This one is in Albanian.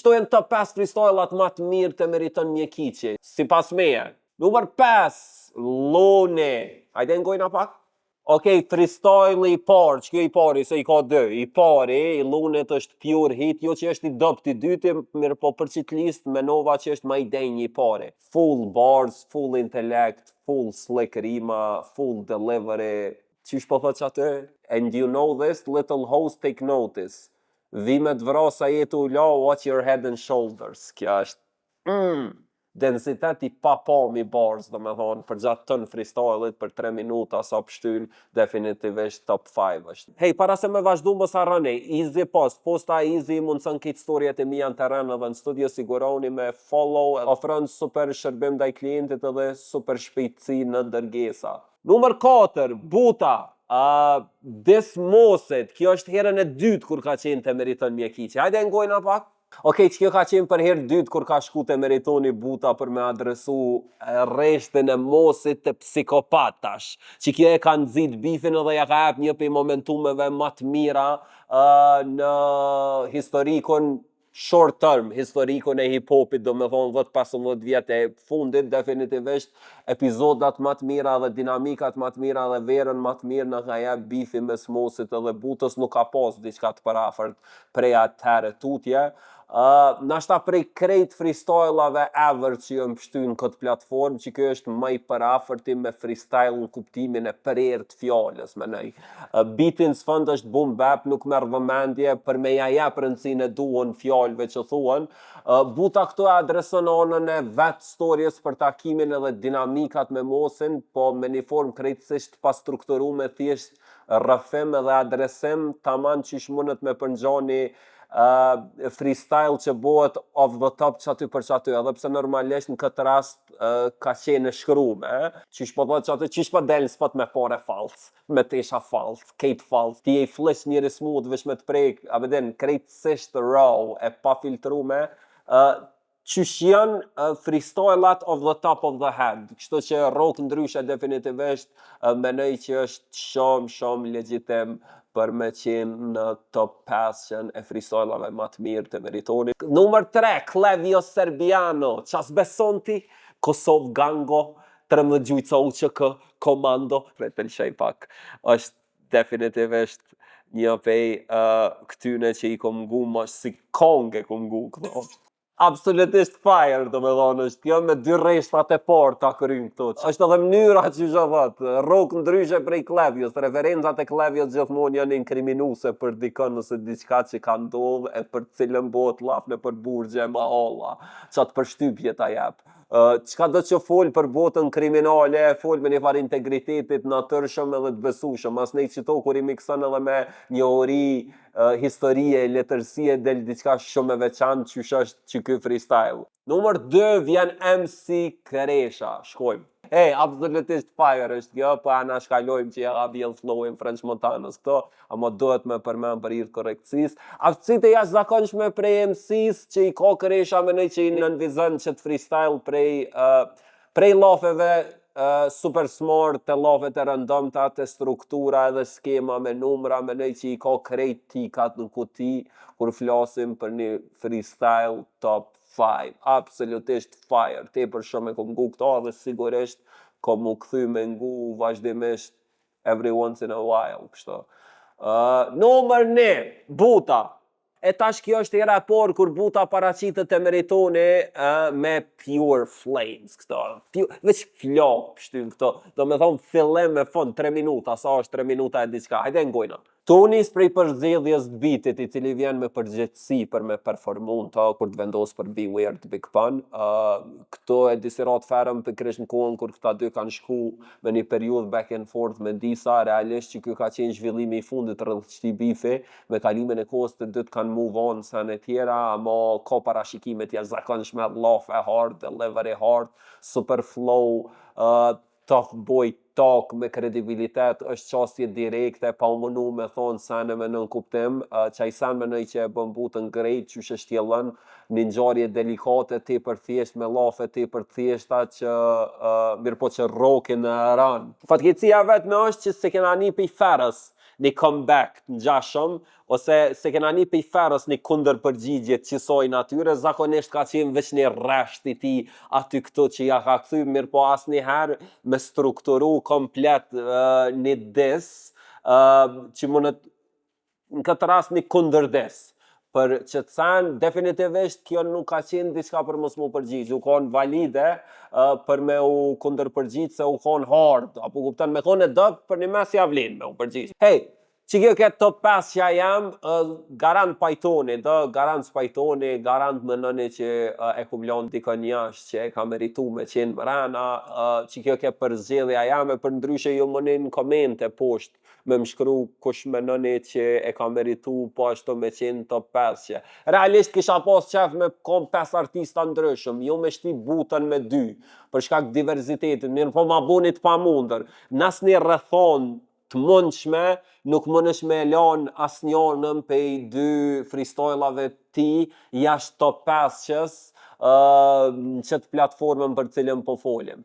Qëto janë top 5 freestyle-at ma të mirë të Meriton Mjekiqi, sipas meje. Numër 5, Loni. Hajde ngojna pak. Okej, freestyle i parë, që kjo i pari, se i ka dy. I pari, i Lunit është pure hit, jo që është i dobt i dyti, mirë po për qitë list menova që është ma i denjë i pari. Full bars, full intellect, full slick rima, full delivery. Qysh po thot që aty? "And you know this, little hoes take notice. Vi me të vrasa jetu u la, watch your head and shoulders." Kjo është densitet i papam i bars, do me thonë, për gjatë tën freestyle-it për 3 minuta sa pështyn, definitivisht top 5 është. Hej, para se me vazhdu mos harroni, Easy Post, posta Easy mundëson këtë storjet e mia në terren edhe në studio, siguroni me follow, ofron super shërbim ndaj klientit edhe super shpejtësi në dërgesa. Numër 4, Buta. Diss Mosit, kjo është herën e dytë kur ka qenë të Meriton Mjekiqi. Hajde e ngojna pak. Okej, që kjo ka qenë për herë dytë kur ka shku të Meritoni Buta për me adresu rreshtin e Mosit të psikopatash. Që kjo e ka nxit beefin edhe ja ka jap një prej momentumeve më të mira në historikun short term, historikun e hip hopit, do me thonë 10-15 vjet e fundit, definitivisht epizodat më të mira dhe dinamikat më të mira dhe verën më të mirë në ka jep beefi mes Mosit edhe Butës, nuk ka pas diçka të përafërt prej atëherë tutje. Nashta prej krejt freestyle-ave ever që janë pështy në këtë platformë, që kjo është më i përafërti me freestyle në kuptimin e prerë të fjalës, menoj. Beatin s'fund është boom bap, nuk merr vëmendje për me ja jep rëndësinë e duhun fjalëve që thuhen. Buta këtu e adreson anën e vet storjes për takimin edhe dinamikat me Mosin, po me një formë krejtësisht pastrukturuar, thjesht rrëfim edhe adresim, taman qysh mundet me përngjani freestyle që bëhet off the top që aty për që aty, edhe pse normalisht në këtë rast ka qenë e shkrume, eh? Qysh po thot që aty, qysh po del në spot me pare fals, me tesha fals, kejt fals, ti e i flish njëri smooth veç me të prek, a veden, krejtësisht raw, e pa filtrume, qysh janë freestyle-at off the top of the head. Kështu që Rrok Ndryshe definitivisht menoj që është shumë shumë legjitim për me qenë në top 5 e freestyle-ave më të mirë të Meritonit. Numër 3, Clevio Serbiano. Qa s'beson ti? Kosovë Gango, 13 gjujca UÇK, Komando. Pret të lëshoj pak. Është definitivisht një pej këtyne që i kom ngu ma si kongë e kom ngu këto. Absolutisht fire, do me thonë, është kjo me dy rreshtat e parë ta kryn këto. Është edhe mënyra që që thot, Rrok Ndryshe prej Klevios, referencat e Klevios gjithmonë janë inkriminuese për dikën ose diçka që ka ndodhur e për cilën bëhet llaf në për burgje e mahalla, qatë përshtypje ta jep. Çka do që fol për botën kriminale, fol me një farë integritetit natyrshëm edhe të besueshëm, as ne qito kur i mikson edhe me njohuri historie, letërsie, del diçka shumë e veçantë qysh është që ky freestyle. Numër 2 vjen MC Kresha, shkojmë. Ej, absolutisht fire është kjo, po ana shkalojmë që ja ka vjell flowin French Montanës këto, ama duhet me përmend për hir të korrektësisë. Aftësitë e jashtëzakonshme prej MC-s që i ka Kresha menoj që i nënvizon që të freestyle prej llafeve super smart të llafet e rëndomta të struktura edhe skema me numra, menoj që i ka krejt tikat në kuti kur flasim për një freestyle top 5. Absolutisht fire. Tepër shumë e kom ngu këto dhe sigurisht kom u kthy me ngu vazhdimisht every once in a while, kështu. Numër 1, Buta. E tash kjo është hera e parë kur Buta paraqitet te Meritoni me pure flames këto. Pure, veç flok pështyn këto. Do me thonë fillim me fund 3 minuta, sa është 3 minuta e diçka. Hajde ngojna. Toni prej përzgjedhjes të beatit, i cili vjen me përgjegjësi për me performu në të, kur të vendos për Beware të Big Pun. Këto e disirat ferëm pikërisht në kohën kur këta dy kanë shku me një periudhë back and forth me disa, realisht që ky ka qenë zhvillimi i fundit rreth këtij beefi, me kalimin e kohës të dytë kanë move on sene tjera, ama ka parashikime të jashtëzakonshme, llafe hard, delivery hard, super flow, tough boy talk me kredibilitet, është qasje direkte, pa u mënu me thonë sene me nënkuptim, qaj sen menoj që e bën Butën great, qysh e shtjellon një ngjarje delikate, tepër thjesht me llafe tepër thjeshta që mirë po që rrokin në ran. Fatkeqësia vetme është që se kena ni prej ferës. një comeback të ngjashëm, ose se kena një pej Ferës një kundër përgjigje të qësoj natyre. Zakonisht ka qenë veç një rresht i ti aty këtu që ja ka kthy, mirë po asë herë me strukturu komplet një diss, që mundet në këtë rast një kundër diss. Për që të sen, definitivisht kjo nuk ka qenë diçka për mos mu përgjigj, u konë valide për me u kundër përgjigj, se u konë hard, apo kupton, me konë e dëp për një mes ja vlen me u përgjigj. Hej, që kjo këtë top 5 që jam, garant pajtoni, do, garant s'pajtoni, garant menoni që e kum lon dikon jashtë që e ka meritu me qenë mrena, që kjo ke përzgjedhja jame. Për ndryshe ju mëni në komente poshtë me më shkru kush menoni që e ka meritu po ashtu me qenë top 5 që. Realisht kisha pas qef me kom 5 artista ndryshëm, jo me shti butën me dy, për shkak diversitetit, mirë po ma boni të pamundur. Nas një rrethon të mundshme nuk mundesh me e lan asnjënën pej dy freestyle-ave ti jashtë top 5-qës në qëtë platformën për cilën po folim.